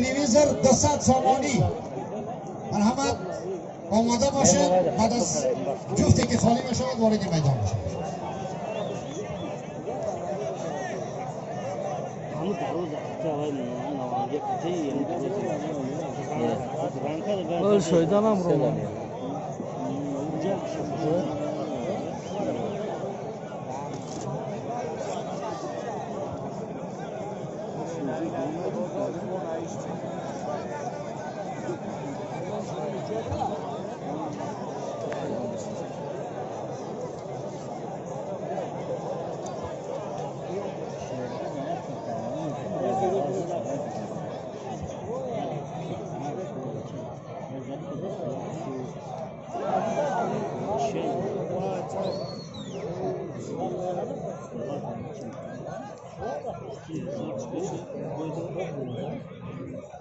телевизор 200 сомонӣ. Марҳамат, омода бошед, баъд аз ҷуфте ки холӣ мешавад вориди майдон мешавад. Шоиданам роман.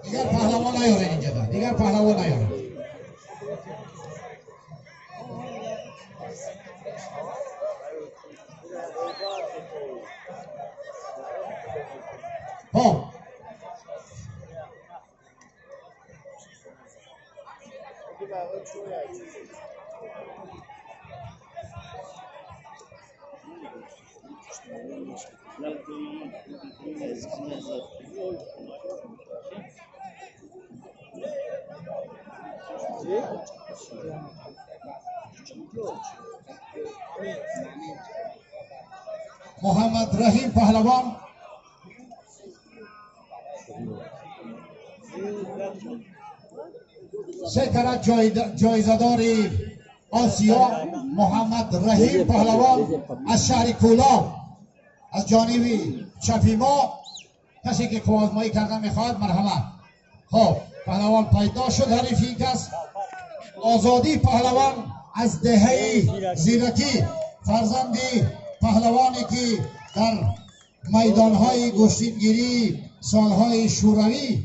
دیگر پهلوان نیارین اینجا، دیگر پهلوان نیارین. خب محمد رحیم پهلوان، سه کرت جایزه‌دار آسیا محمد رحیم پهلوان از شهر کولاب از جانب چپی ما. کسی که قوازمایی کردن میخواهد مرحمت. خب پهلوان پیدا شد، حریف این کس آزادی پهلوان از دهه زیرکی، فرزندی پهلوانی که در میدانهای گشتینگیری سالهای شوروی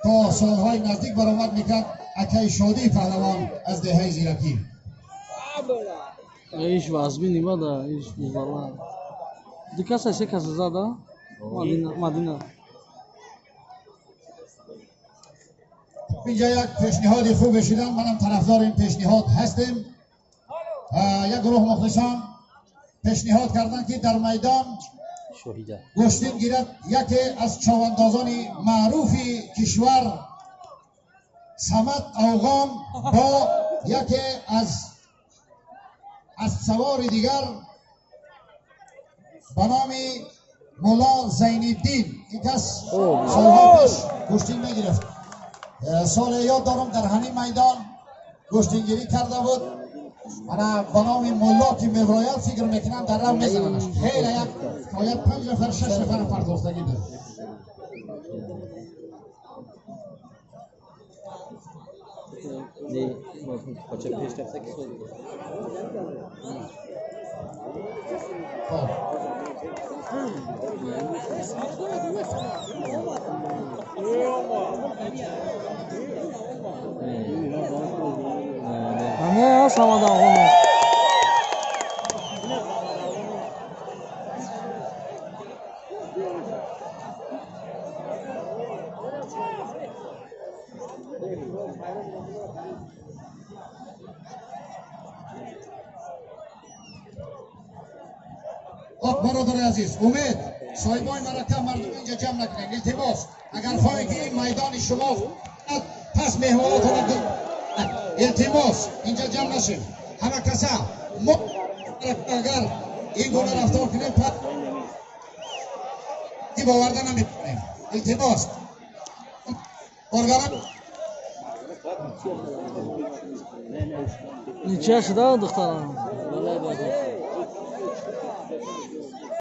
تا سالهای نزدیک برآمد میکرد، اکی شادی پهلوان از دهه زیرکی. ایش وزمی نیمه ده، ایش مبالا دو کس سه کس زده مدینه. اینجا یک پیشنهاد خوب شدن، منم طرفدار این پیشنهاد هستیم. یک گروه مخلصان پیشنهاد کردن که در میدان گشتین گیرد یکی از چاوندازان معروف کشور صمد اوغان با یکی از سوار دیگر به نام مولا زینالدین. این کس سالها پیش گشتین میگرفت، سال یاد دارم در همین میدان گشتینگیری کرده بود. من به نام مولا که میبراید فکر میکنم در رو میزنمش. خیلی یک باید 5 نفر 6 نفر پرداختگی داره. خب همه صمد آقا. خب برادر عزیز امید صاحبای مرکه مردم اینجا جمع نکنید، التماس. اگر خواهید که این میدان شما پس مهماناتون التماس اینجا جمع نشیم. همه کسا ما اگر این گونه رفتار کنیم پس باورده نمیکنیم. التماس کارگران نیچه شده دختران.